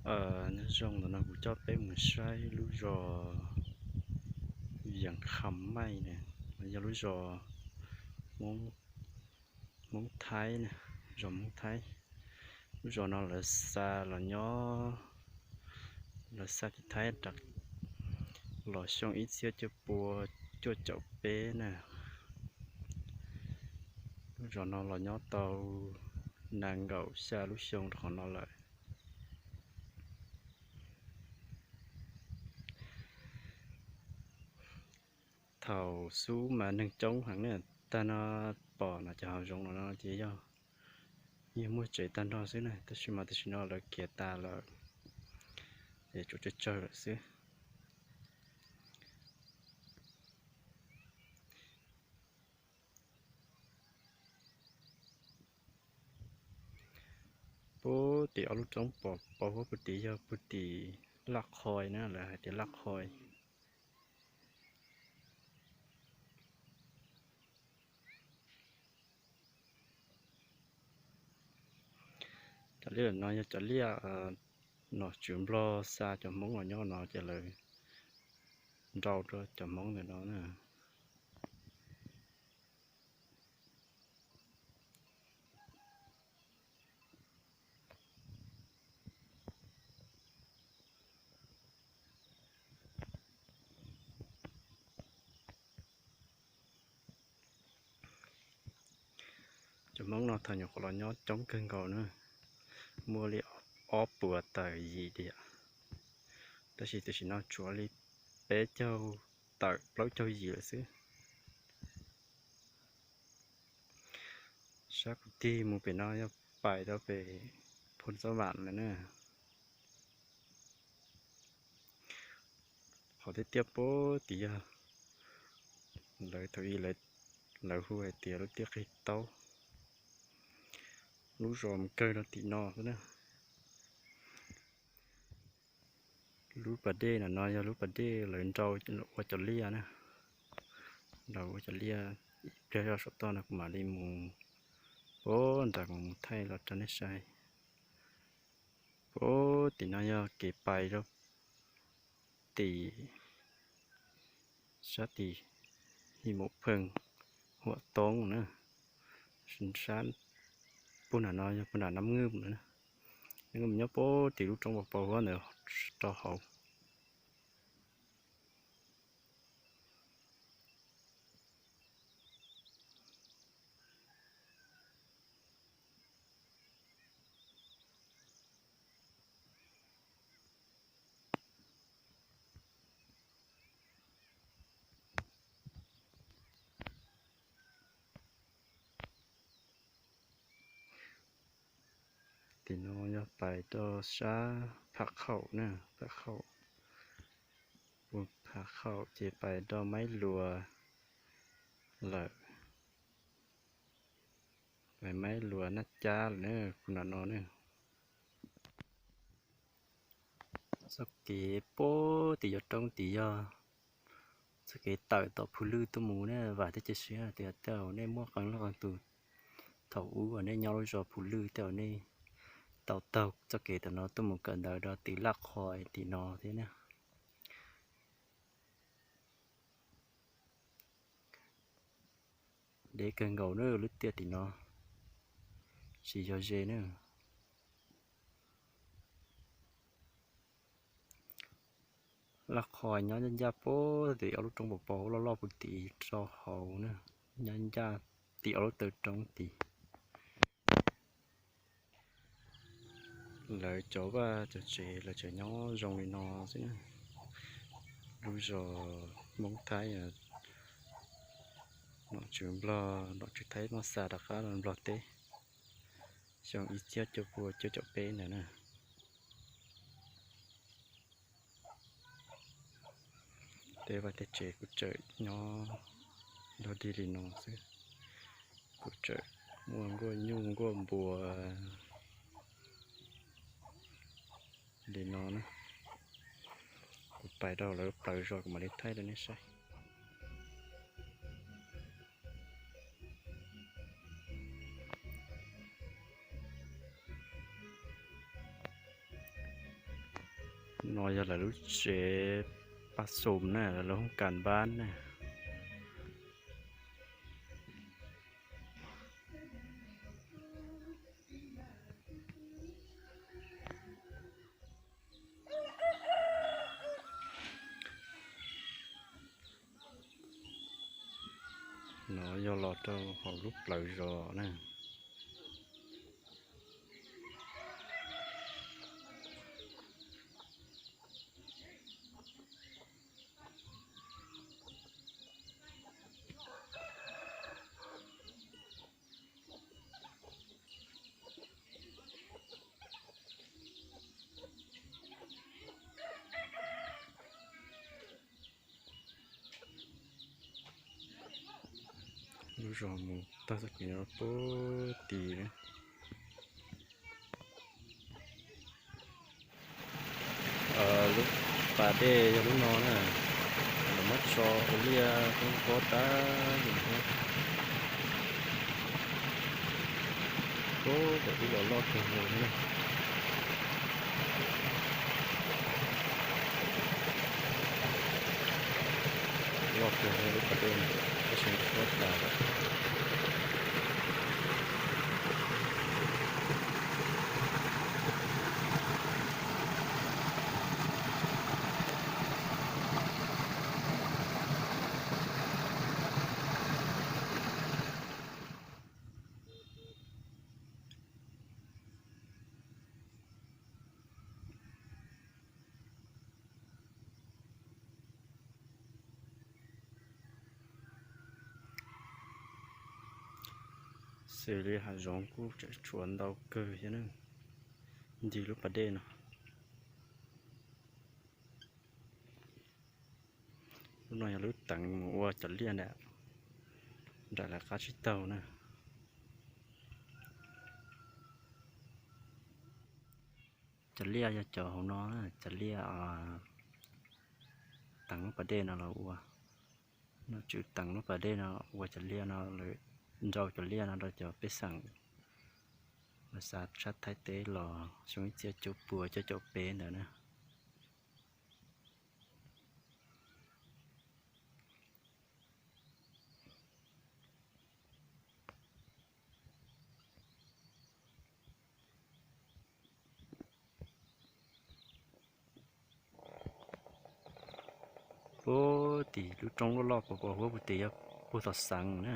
Nyob zoo, ntawm no kuv coj peb mus saib lub zos Yees Kham Maij na, yog lub zos Hmoob Thaib na, zos Hmoob Thaib. Lub zos no lawv xa los nyob, lawv xa tim Thaib los xyoo ib txhiab cuaj pua cuaj caum peb na. Lub zos no los nyob tau nees nkaum xya lub xyoo rau qhov no lawm. Thaum xub mas neeg coob heev na, tag no pom no cov hav zoov no no ces yog yeej muaj tsev tag nrho xwb na, tab sis mas tam sim no lawv kiav tas lawm, es tsuas tsawg tsawg lawm xwb. Puag tim ob lub roob pos pos huab puag tim yog puag tim Laj Qhoi na, lawv hais tias Laj Qhoi. Cov liaj no yog cov liaj nom tswv Nplog xa cov Hmoob los nyob no ces lawv nrau rau cov Hmoob ntawm no na. Cov Hmoob no thaum nyuam qhuav los nyob coob kawg nkaus na, muaj li ob puas tawm yim tiam, tab sis tam sim no tshuav li peb caug tawm plaub caug yim lawm xwb. Sab kuv tig mus pem no yog pais rau pem Phoo Xab Vam lawm na. Qhov tiaj tiaj puag tim yog lawv thaum ub lawv hu hais tias lub tiaj Qig Taub. Lub zos mus kawg rau tim no xwb na. Lub pas dej no no yog lub pas dej lawv nrau ua cov liaj na. Nrau ua cov liaj, ib pliag zoj saum toj no kuv mam li mus puag nram kuv mus thaij los rau nej saib. Puag tim no yog kev pais rau tim sab tim Him Mum Pheej, Huam Toob na, sab puag nram no yog puag nram Nab Nwj na. Nab Nwj nyob puag tim lub roob pos pos huab ntawd rau hauv. Tim no yog pais rau sab Pham Khaum na, Pham Khaum. Puag Pham Khaum ces pais rau Maib Luas lawm, pais Maib Luas Naj Cab lawm na, puag nram no na. Txoj kev puag tim yog roob tim yog txoj kev tawm tom Phu Lwj tuaj mus ne, vam thiab cia siab tias tej zaum nej muaj qee leej qee tus thaum ub uas nej nyob lub zos Phu Lwj tej zaum nej tau taug txoj kev tam no tuaj mus kawm ntawv rau tim Laj Qhoi tim no thiab na. Deb kawg nkaus na, lub tiaj tim no tsis yog ze na. Laj Qhoi nyob ncaj ncaj puag tim ob lub roob pos pos loj loj puag tim rau hauv na, nyob ncaj tim ob lub taw roob tim. Lawv cov vaj cov tsev lawv tseem nyob zoo li no xwb na. Lub zos Hmoob Thaib, nom tswv Nplog, nom tswv Thaib muab xa rov qab los Nplog teb xyoo ib txhiab cuaj pua cuaj caum peb ntawd na. Tej vaj tej tsev kuj tseem nyob dog dig li no xwb. Kuj tseem muaj nkuaj nyuj nkuaj npua li no na. Kuv pais rau lawv plaws zos kuv mam li thaij rau nej saib. No yog lawv lub tsev paj xum na, lawv lub hooj kas npab na. No yog los rau hauv lub plawv zos na. Lub zos mus tag txoj kev no puag tim. Lub pas dej yog lub no na, lawv muab tso ua liaj koob pob tag li thiab. Puag tim lub zos loj kawg nkaus li na. Loj kawg lub pas dej no, tab sis tsis muaj tas lawm. Xws li hav zoov kuj tseem tshuav ntau kawg thiab na, ncig lub pas dej no. Lub no yog lub teev mus ua cov liaj nram, nram lawv qab tsib taug na. Cov liaj yog cov hauv no, cov liaj teev lub pas dej no los ua. Nom tswv teev lub pas dej no ua cov liaj no, lawv nrau cov liaj no rau cov pej xeem uas xav tshaj Thaib teb los xyoo ib txhiab cuaj puas cuaj caum peb ntawd na. Puag tim lub roob loj loj puag puag huab puag tim yog puag tom Xeev na.